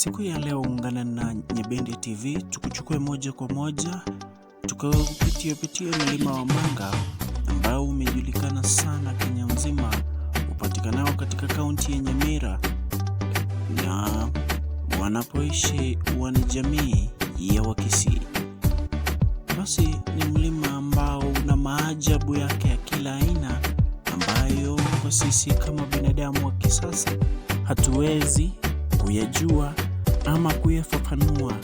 Siku ya leo ungana na Nyabende TV tukuchukue moja kwa moja tukapitie pitie mlima wa Manga ambao umejulikana sana Kenya nzima, upatikanao katika kaunti ya Nyamira na wanapoishi wanajamii ya Wakisii. Basi ni mlima ambao una maajabu yake ya kila aina ambayo kwa sisi kama binadamu wa kisasa hatuwezi kuyajua ama kuyafafanua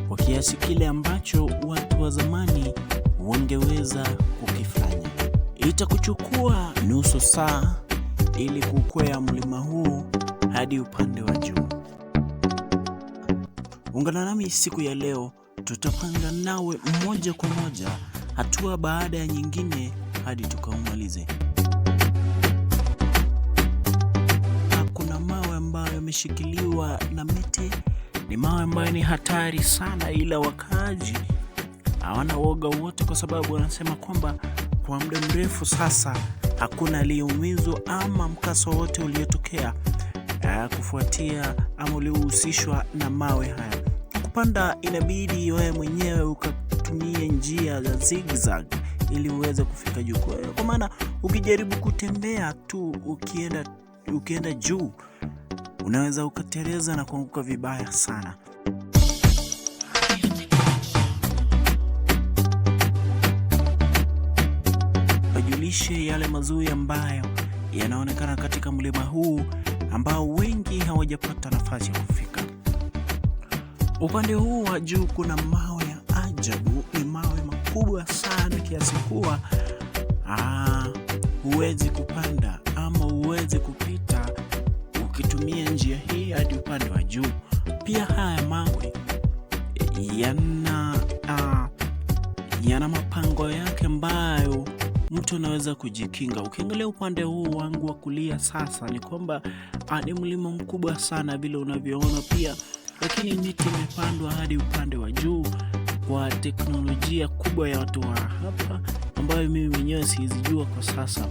kwa kiasi kile ambacho watu wa zamani wangeweza kukifanya. Itakuchukua nusu saa ili kukwea mlima huu hadi upande wa juu. Ungana nami siku ya leo, tutapanda nawe moja kwa moja, hatua baada ya nyingine hadi tukaumalize. Kuna mawe ambayo yameshikiliwa na miti, ni mawe ambayo ni hatari sana, ila wakaaji hawana woga wote, kwa sababu wanasema kwamba kwa muda mrefu sasa hakuna aliyeumizwa ama mkasa wote uliotokea kufuatia ama uliohusishwa na mawe haya. Kupanda inabidi wewe mwenyewe ukatumie njia za zigzag ili uweze kufika juu, kwa maana ukijaribu kutembea tu ukienda juu unaweza ukatereza na kuanguka vibaya sana. Wajulishe yale mazuri ambayo yanaonekana katika mlima huu ambao wengi hawajapata nafasi ya kufika. Upande huu wa juu kuna mawe ya ajabu, ni mawe makubwa sana kiasi kuwa huwezi kupanda ama huwezi kupita ukitumia njia hii hadi upande wa juu. Pia haya mawe yana mapango yake ambayo mtu anaweza kujikinga. Ukiangalia upande huu wangu wa kulia sasa ni kwamba ni mlima mkubwa sana vile unavyoona pia, lakini miti imepandwa hadi upande wa juu kwa teknolojia kubwa ya watu wa hapa ambayo mimi mwenyewe sizijua kwa sasa.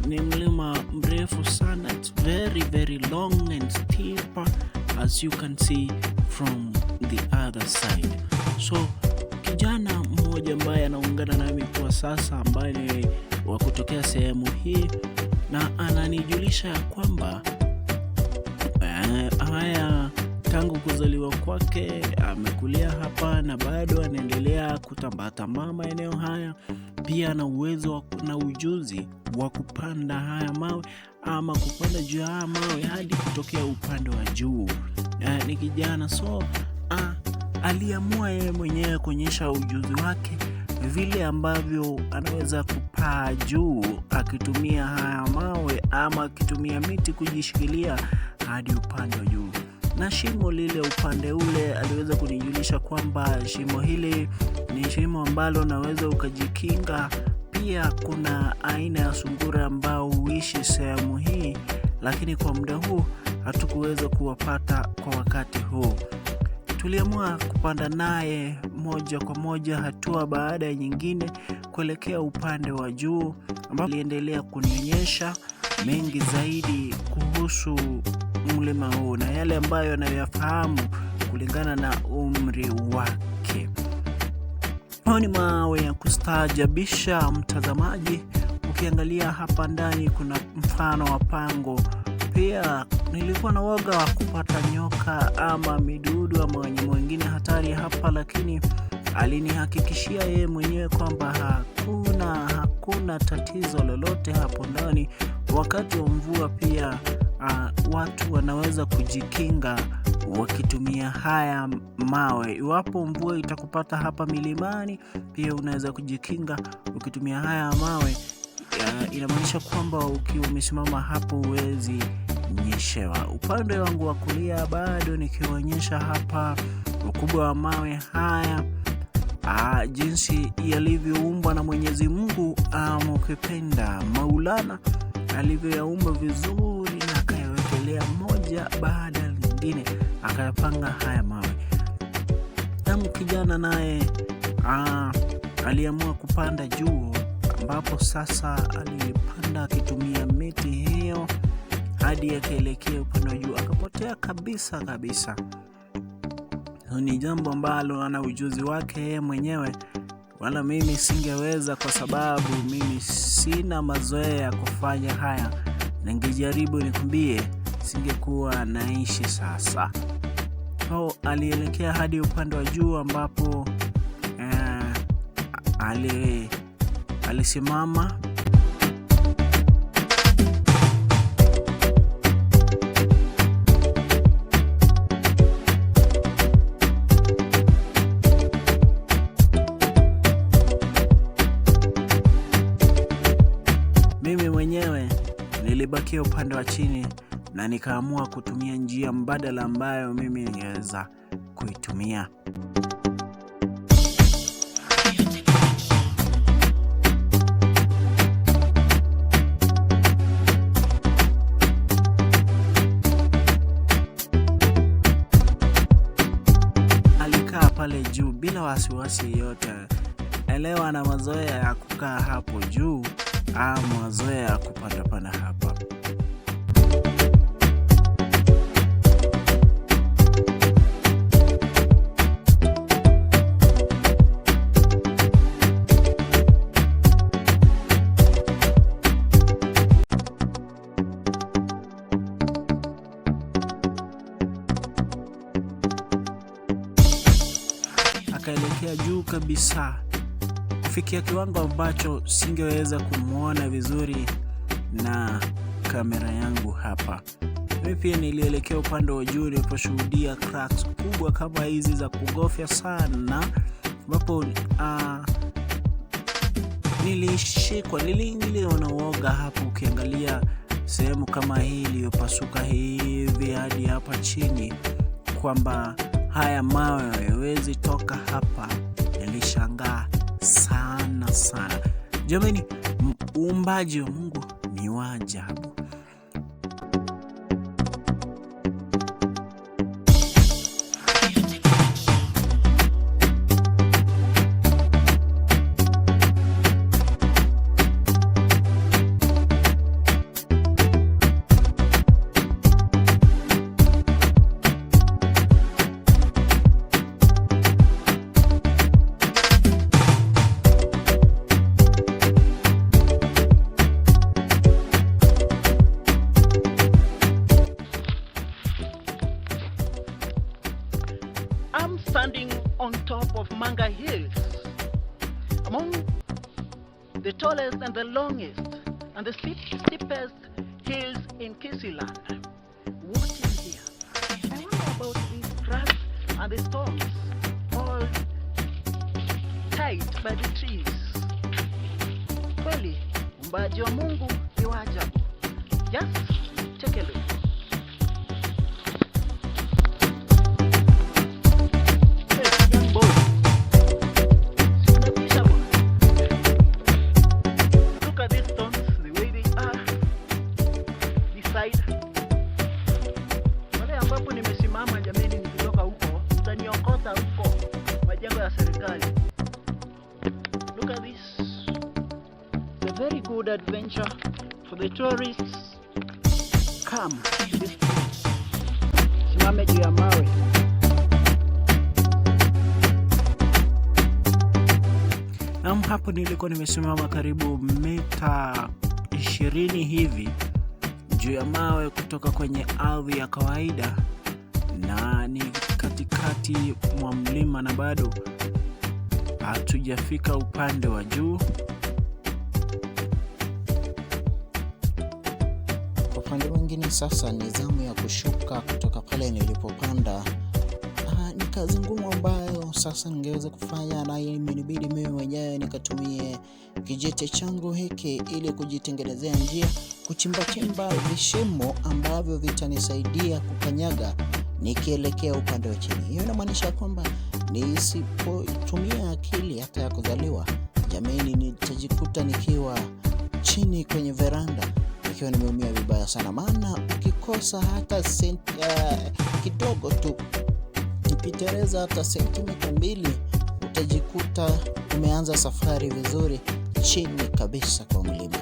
Ni mlima mrefu sana, it's very very long and steep as you can see from the other side. So kijana mmoja ambaye anaungana nami kwa sasa ambaye ni wa kutokea sehemu hii na ananijulisha ya kwamba haya tangu kuzaliwa kwake amekulia hapa na bado anaendelea kutambatambaa maeneo haya. Pia ana uwezo na ujuzi wa kupanda haya mawe ama kupanda juu ya haya mawe hadi kutokea upande wa juu. Ni kijana so aliamua yeye mwenyewe kuonyesha ujuzi wake vile ambavyo anaweza kupaa juu akitumia haya mawe ama akitumia miti kujishikilia hadi upande wa juu. Na shimo lile upande ule aliweza kunijulisha kwamba shimo hili ni shimo ambalo unaweza ukajikinga. Pia kuna aina ya sungura ambao huishi sehemu hii, lakini kwa muda huu hatukuweza kuwapata kwa wakati huu. Tuliamua kupanda naye moja kwa moja hatua baada ya nyingine kuelekea upande wa juu, ambapo aliendelea kunionyesha mengi zaidi kuhusu mlima huu na yale ambayo anayoyafahamu kulingana na umri wake. Hayo ni mawe ya kustaajabisha mtazamaji. Ukiangalia hapa ndani kuna mfano wa pango. Pia nilikuwa na woga wa kupata nyoka ama midudu ama wanyama wengine hatari hapa, lakini alinihakikishia yeye mwenyewe kwamba hakuna tatizo lolote hapo ndani. Wakati wa mvua pia watu wanaweza kujikinga wakitumia haya mawe. Iwapo mvua itakupata hapa milimani, pia unaweza kujikinga ukitumia haya mawe. Inamaanisha kwamba ukiwa umesimama hapo huwezi nyeshewa. Upande wangu wa kulia bado nikionyesha hapa ukubwa wa mawe haya, jinsi yalivyoumbwa na Mwenyezi Mungu, ama ukipenda Maulana alivyoyaumba vizuri na akayawekelea moja baada ya lingine, akayapanga haya mawe. Naam, kijana naye aliamua kupanda juu, ambapo sasa alipanda akitumia miti hiyo hadi akaelekea upande wa juu, akapotea kabisa kabisa. Ni jambo ambalo ana ujuzi wake yeye mwenyewe, wala mimi singeweza, kwa sababu mimi sina mazoea ya kufanya haya. Ningejaribu nikwambie, singekuwa naishi sasa. So, alielekea hadi upande wa juu ambapo alisimama. Mimi mwenyewe nilibakia upande wa chini na nikaamua kutumia njia mbadala ambayo mimi ningeweza kuitumia. Alikaa pale juu bila wasiwasi yote. Elewa, na mazoea ya kukaa hapo juu au mazoea ya kupanda panda hapa. Akaelekea juu kabisa kufikia kiwango ambacho singeweza kumwona vizuri na kamera yangu hapa. Mimi pia nilielekea upande wa juu niliposhuhudia cracks kubwa kama hizi za kugofya sana, ambapo nilishikwa, niliona uoga hapo. Ukiangalia sehemu kama hii iliyopasuka hivi hadi hapa chini, kwamba haya mawe hayawezi toka hapa, nilishangaa sana sana. Jamani, uumbaji wa Mungu ni wa ajabu. I'm standing on top of Manga Hills, among the tallest and the longest and the steepest hills in Kisii-land. What is here? I wonder about these cracks and the stones, all tied by the trees. Kweli, uumbaji wa Mungu ni wa ajabu. Just take a look. Hey, young boy. Si unatisha bwana. Look at these stones, the way they are. This side. Pale ambapo nimesimama jameni, nikitoka huko, utaniokota huko majengo ya serikali. Look at this. It's a very good adventure for the tourists. Come to this place. Simame juu ya mawe. Naam, hapo nilikuwa nimesimama karibu mita 20 hivi juu ya mawe kutoka kwenye ardhi ya kawaida, na ni katikati mwa mlima na bado hatujafika upande wa juu. Kwa upande mwingine sasa ni zamu ya kushuka kutoka pale nilipopanda. Ni kazi ngumu ambayo sasa ningeweza kufanya, na imenibidi mimi mwenyewe nikatumie kijiti changu hiki ili kujitengenezea njia, kuchimba chimba vishimo ambavyo vitanisaidia kukanyaga nikielekea upande wa chini. Hiyo inamaanisha kwamba nisipotumia akili hata ya kuzaliwa, jameni, nitajikuta nikiwa chini kwenye veranda nikiwa nimeumia vibaya sana, maana ukikosa hata kidogo tu, ukitereza hata sentimita 2, utajikuta umeanza safari vizuri chini kabisa kwa mlima.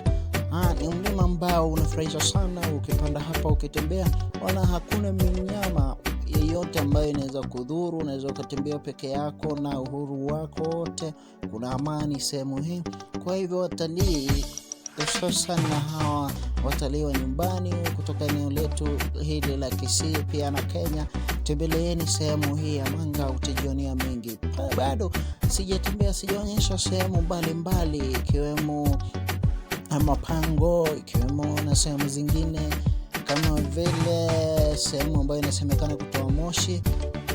Ni mlima ambao unafurahisha sana ukipanda hapa, ukitembea, wala hakuna minyama yeyote ambayo inaweza kudhuru. Unaweza ukatembea peke yako na uhuru wako wote, kuna amani sehemu hii. Kwa hivyo watalii, hususan na hawa watalii wa nyumbani kutoka eneo letu hili la Kisii pia na Kenya, tembeleeni sehemu hii ya Manga, utajionea mengi. Bado sijatembea, sijaonyesha sehemu mbalimbali ikiwemo mapango, ikiwemo na sehemu zingine kama vile sehemu ambayo inasemekana kutoa moshi,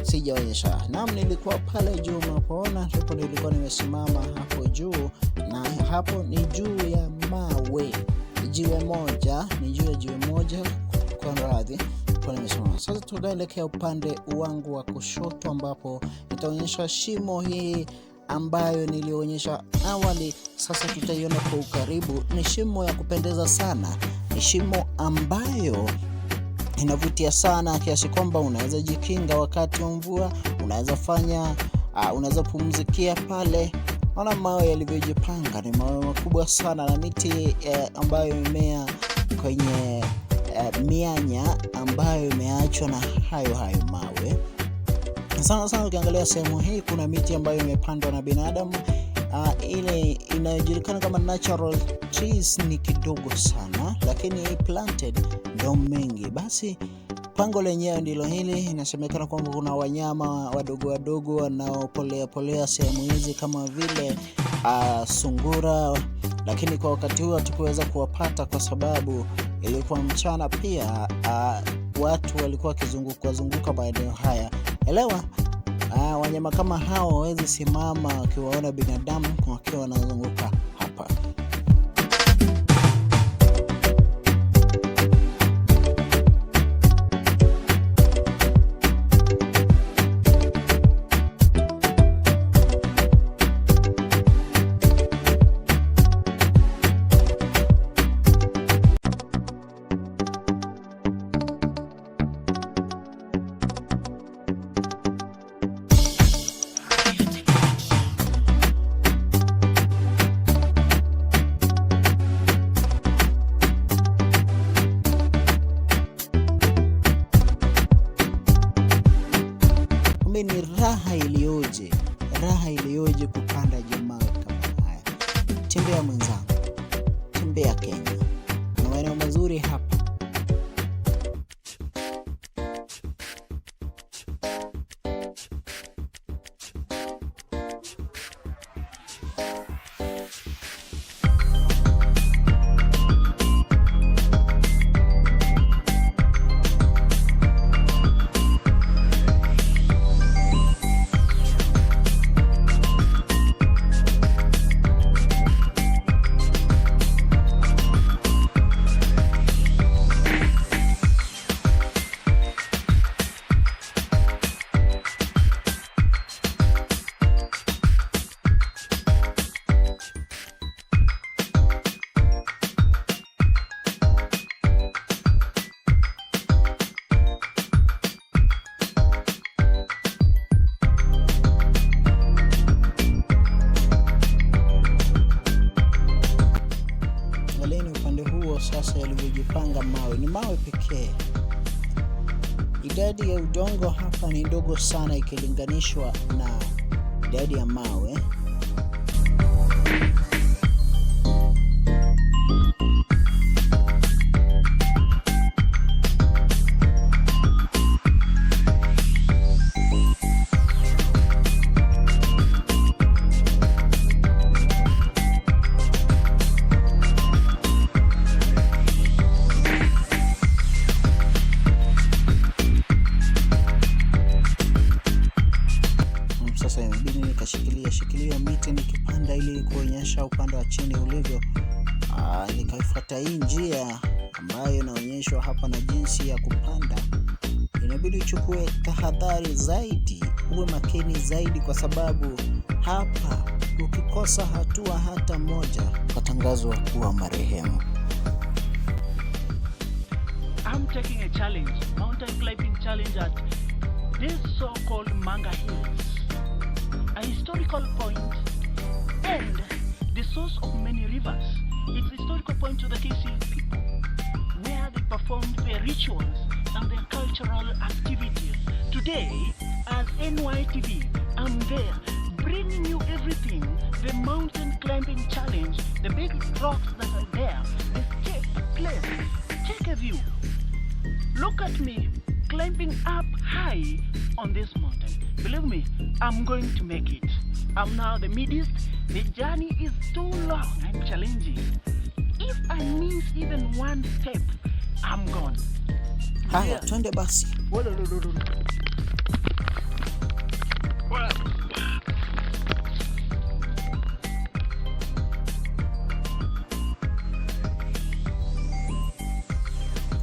sijaonyesha. Naam, nilikuwa pale juu unapoona hapo, nilikuwa nimesimama hapo juu, na hapo ni juu ya mawe, jiwe moja, ni juu ya jiwe moja, kwa radhi, kwa nimesimama. Sasa tunaelekea upande wangu wa kushoto, ambapo nitaonyesha shimo hii ambayo nilionyesha awali. Sasa tutaiona kwa ukaribu. Ni shimo ya kupendeza sana, ni shimo ambayo inavutia sana kiasi kwamba unaweza jikinga wakati wa mvua, unaweza fanya unaweza pumzikia pale. Naona mawe yalivyojipanga, ni mawe makubwa sana na miti ambayo imemea kwenye mianya ambayo imeachwa na hayo hayo mawe. Sana sana ukiangalia sehemu hii kuna miti ambayo imepandwa na binadamu. Ile inayojulikana kama natural trees ni kidogo sana, lakini planted ndo mengi. Basi pango lenyewe ndilo hili. Inasemekana kwamba kuna wanyama wadogo wadogo wanaopolea polea sehemu hizi kama vile sungura, lakini kwa wakati huu hatukuweza kuwapata kwa sababu ilikuwa mchana. Pia watu walikuwa wakizunguka zunguka maeneo haya. Elewa, wanyama kama hao hawawezi simama wakiwaona binadamu wakiwa wanazunguka hapa. Kumbe ni raha iliyoje kupanda mawe kama haya. Tembea mwenzangu, tembea Kenya, kuna maeneo mazuri hapa. Angalieni upande huo sasa yalivyojipanga mawe, ni mawe pekee. Idadi ya udongo hapa ni ndogo sana ikilinganishwa na idadi ya mawe. Sasa imebidi nikashikilia shikilia miti nikipanda ili kuonyesha upande wa chini ulivyo. Nikaifuata hii njia ambayo inaonyeshwa hapa na jinsi ya kupanda. Inabidi uchukue tahadhari zaidi, uwe makini zaidi, kwa sababu hapa ukikosa hatua hata moja utatangazwa kuwa marehemu. I'm taking a challenge, mountain climbing challenge at this so-called Manga Hills, a historical point and the source of many rivers. It's a historical point to the Kisii people, where they performed their rituals and their cultural activities. Today, as NYTV, I'm there bringing you everything: the mountain climbing challenge, the big rocks that are there, the steep place. Take a view. Look at me climbing up high on this mountain. Believe me, I'm going to make it. I'm now the midst. The journey is too long and challenging. If I miss even one step, I'm gone. Haya, twende basi. Whoa, no, no, no, no. Well,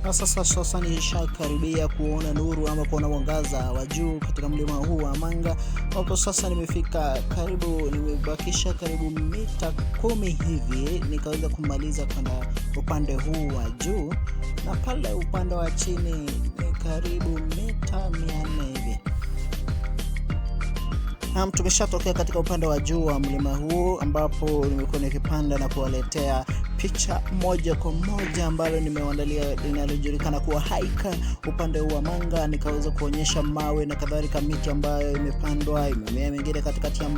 Na sasa nishakaribia kuona nuru ama kuona mwangaza wa juu katika mlima huu wa Manga, ambapo sasa nimefika karibu, nimebakisha karibu mita 10 hivi nikaweza kumaliza kwenda upande huu wa juu, na pale upande wa chini ni karibu mita 400 hivi. Naam, tumeshatokea katika upande wa juu wa mlima huu ambapo nimekuwa nikipanda na kuwaletea picha moja kwa moja ambalo nimewaandalia linalojulikana kuwa hike upande huu wa Manga, nikaweza kuonyesha mawe na kadhalika, miti ambayo imepandwa, mimea mingine katikati ya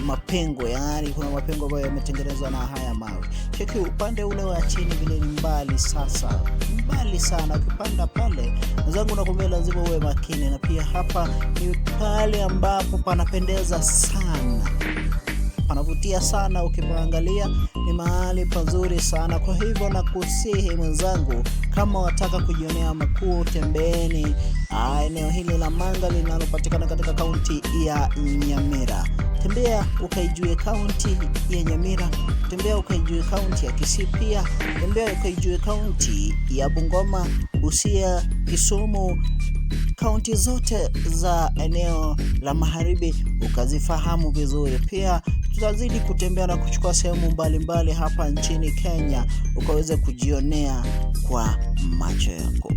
mapengo, yaani kuna mapengo ambayo yametengenezwa na haya mawe. Cheki upande ule wa chini vile ni mbali sasa, mbali sana. Ukipanda pale mwenzangu, nakwambia lazima uwe makini, na pia hapa ni pale ambapo panapendeza sana, panavutia sana, ukipaangalia ni mahali pazuri sana. Kwa hivyo nakusihi mwenzangu, kama wataka kujionea makuu, tembeeni eneo hili la Manga linalopatikana katika kaunti ya Nyamira. Tembea ukaijue kaunti ya Nyamira, tembea ukaijue kaunti ya Kisii, pia tembea ukaijue kaunti ya Bungoma, Busia, Kisumu, kaunti zote za eneo la magharibi ukazifahamu vizuri. Pia tutazidi kutembea na kuchukua sehemu mbalimbali hapa nchini Kenya ukaweze kujionea kwa macho yako.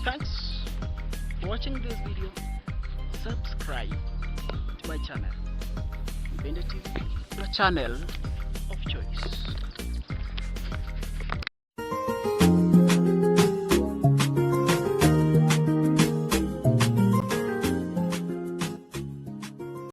Thanks for watching this video. Subscribe to my channel, Mbende TV, your channel